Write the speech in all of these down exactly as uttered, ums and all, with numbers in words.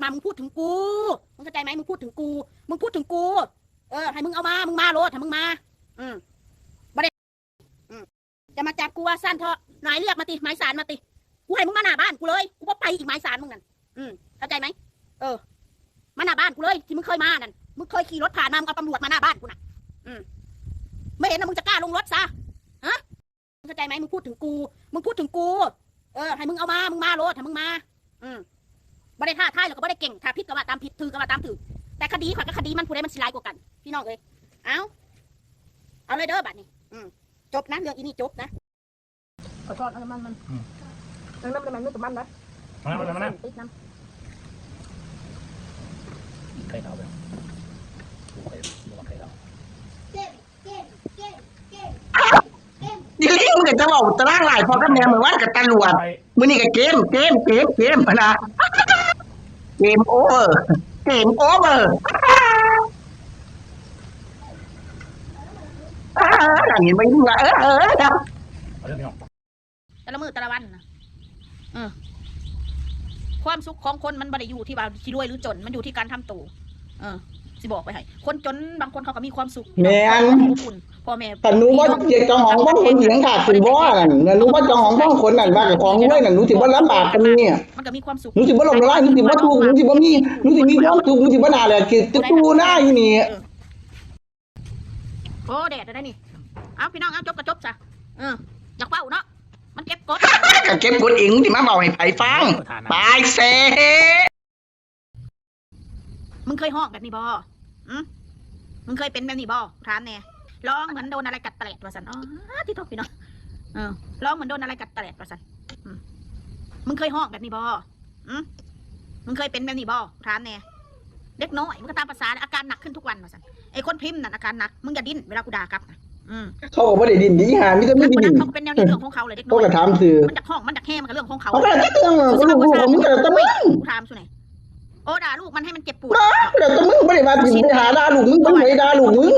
มา มึงพูดถึงกู มึงเข้าใจไหม มึงพูดถึงกู มึงพูดถึงกู เออ ให้มึงเอามา มึงมาโลด ให้มึงมา อืม บ่ได้ อืม จะมาจับกูว่าสั้นเถาะ หมายเรียกมาติ หมายสารมาติ กูให้มึงมาหน้าบ้านกูเลย กูบ่ไปอีก หมายสารมึงนั่น อืม เข้าใจไหม เออ มาหน้าบ้านกูเลย ที่มึงเคยมานั่น มึงเคยขี่รถผ่านมา มึงเอาตำรวจมาหน้าบ้านกูน่ะ อืม ไม่เห็นนะ มึงจะกล้าลงรถซะ ฮะ มึงเข้าใจไหม มึงพูดถึงกู มึงพูดถึงกู เออ ให้มึงเอามา มึงมาโลด ให้มึงมา อืม บ่ได้ท้าทาย แล้วก็บ่ได้เก่ง ถ้าผิดก็ว่าตามผิด ถืกก็ว่าตามถืก แต่คดีข่อยกับคดีมัน ผู้ใดมันสิหลายกว่ากัน พี่น้องเอ้ย เอา เอาเลยเด้อบัดนี้ อืม จบนะ เรื่องอีนี่จบนะ ขอโทษนะ น้ำมันมัน อืม น้ำมันมันไม่กับมันนะ มาแล้ว มาแล้ว มาแล้ว ติดน้ำ ไข่ขาวไป ไข่ ไข่ขาว นี่ก็ที่มึงก็จะบอกตารางหลายพอกับแม่ มื้อวานกับตำรวจ มื้อนี้ก็เกม เกม เกม เกม พะนะ เกมโอเวอร์ เกมโอเวอร์ อ่า อย่างนี้ไม่รู้ว่า เออ เออ เออ เอาเรื่องนี้ออก แต่ละมื้อแต่ละวันนะ เออ ความสุขของคนมันบ่ได้อยู่ที่ว่าสิรวยหรือจน มันอยู่ที่การทำตัว เออ สิบอกไปให้ คนจนบางคนเขาก็มีความสุข แม่น อบอุ่น พ่อแม่ ถ้าหนูบ่เฮ็ดเจ้าของบ้านคนเถียงขาดสิบ่นั่น ถ้าหนูบ่เจ้าของบ้านคนนั่น ว่าเจ้าของรวยนั่น หนูสิบ่ลำบากปานนี้ มันก็มีความสุข หนูสิบ่ล้มละลาย หนูสิบ่ทุกข์ หนูสิบ่มี หนูสิมีความสุข หนูสิบ่น่าแหละ สิจะสู้หน้าอยู่นี่ เออ โอ้ แดดได้นี่ เอาพี่น้อง เอาจบก็จบซะ เออ อยากเว้าเนาะ มันเก็บกด ก็เก็บกดเอง มึงสิมาเว้าให้ไผฟัง เออ ฐานะ ปายเซ มึงเคยฮ้องแบบนี้บ่ อืม มึงเคยเป็นแบบนี้บ่ ถามแน่ ร้องเหมือนโดนอะไรกัดแตลดว่าซั่น อ๋อ ที่โทษพี่น้อง เออ ร้องเหมือนโดนอะไรกัดแตลดว่าซั่น อืม มึงเคยฮ้องแบบนี้บ่ อืม มึงเคยเป็นแบบนี้บ่ ถามแน่ เด็กน้อย มันก็ตามภาษา อาการหนักขึ้นทุกวันว่าซั่น ไอ้คนพิมพ์นั่นอาการหนัก มึงอย่าดิ้นเวลากูด่ากลับนะ อืม เขาก็บ่ได้ดิ้นดีห่า มีแต่มึง หนักกว่านั้น ดิ้น เขาก็เป็นแนวนี้ เรื่องของเขาเลย เด็กน้อย เขาก็ถามซื่อ มันอยากฮ้อง มันอยากแฮ มันก็เรื่องของเขา เขาก็แล้วแต่เรื่อง มึงสิมาว่า กูถามสุไหน โอ้ ด่าลูกมันให้มันเจ็บปวด บ้า แล้วแต่มึง บ่ได้ว่าสิไปหาด่าลูกมึง บ่ได้ด่าลูกมึง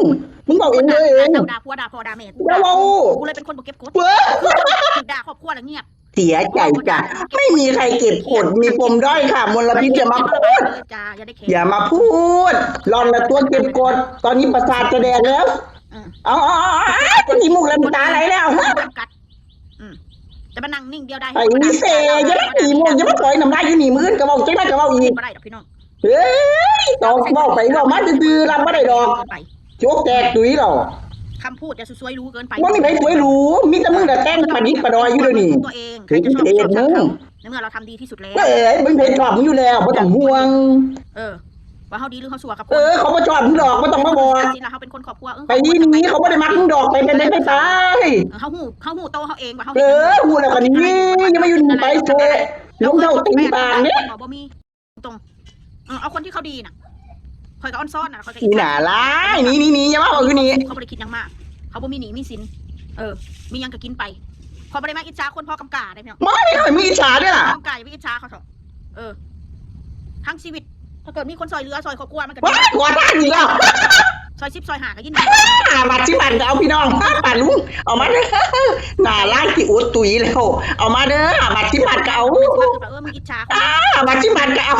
มึงเว้าเองเลยเอง ด่าผัวด่าพ่อด่าแม่ อย่าเว้า กูเลยเป็นคนบ่เก็บกด เว้ย คือคนที่ด่าครอบครัวแล้วเงียบ เสียใจจ้ะ ไม่มีใครเก็บกด มีปมด้อยค่ะ มลพิษอย่ามาพูด จ้า อย่าได้แคร์ อย่ามาพูด หล่อนน่ะตัวเก็บกด ตอนนี้ประสาทจะแดกแล้ว เออ เอา เอา เอา เอา เอา ขี้มูกน้ำตาไหลแล้ว จำกัด อืม จะมานั่งนิ่งเดียวได้ ไอ้นิเสย อย่ามาขี้มูก อย่ามาปล่อยน้ำลายอยู่นี่ มื้ออื่นก็เว้า จังใดก็เว้าอีก บ่ได้ดอกพี่น้อง เฮ้ย ตอบเว้าไปเว้ามาซื่อๆ รับบ่ได้ดอก เกินไป โจ๊กแตกตุ้ยหรอ คำพูดอย่าสวยหรูเกินไป บ่มีไผสวยหรู มีแต่มึงน่ะแต่งประดิษฐ์ประดอยอยู่เดี๋ยวนี้ ตัวเอง ใครจะชอบก็ชอบช่างเขา ในเมื่อเราทำดีที่สุดแล้ว เอ้ย มึงไผชอบมึงอยู่แล้ว บ่ต้องห่วง เออ ว่าเฮาดีหรือเฮาชั่วกับคน เออ เขาบ่ชอบมึงดอก บ่ต้องมาบอก ตัดสินแล้วเฮาเป็นคนครอบครัว เออ ไปนี่นี่ เขาบ่ได้มักมึงดอก ไป ไป ไป ไป ไป เออ เฮาฮู้ เฮาฮู้โตเฮาเองว่าเฮา เอ เฮ็ด อ ฮู้แล้วก็นี่ อย่ามาอยู่นี่ ไปโชว์ ลงเท่าตีนปานนี่ บ่มี ตรง เออ เอาคนที่เขาดีน่ะ ข่อยก็ออนซอนน่ะ ข่อยก็ อีหน่าร้าย นี่ นี่ นี่ อย่ามาบอกอยู่นี่ เขาบ่ได้คิดหยังมาก เขาบ่มีหนี้มีสิน เออ มีหยังก็กินไป ข่อยบ่ได้มาอิจฉาคนพอกำกาได้พี่น้อง บ่ได้ข่อยมีอิจฉาเด้อ พอกำกาอย่าไปอิจฉาเขาเถาะ เออ ทั้งชีวิต ถ้าเกิดมีคนซอยเหลือซอยครอบครัวมันก็ดี ว้าย หัวท่านอีกแล้ว ซอยสิบซอยห้าก็ยินดี ห้าบาท สิบบาทก็เอาพี่น้อง ห้าบาทลุง เอามาเด้อ หน่าร้ายสิอดตุ้ยแล้ว เอามาเด้อ ห้าบาท สิบบาทก็เอา เออ มึงอิจฉาคน อ่า ห้าบาท สิบบาทก็เอา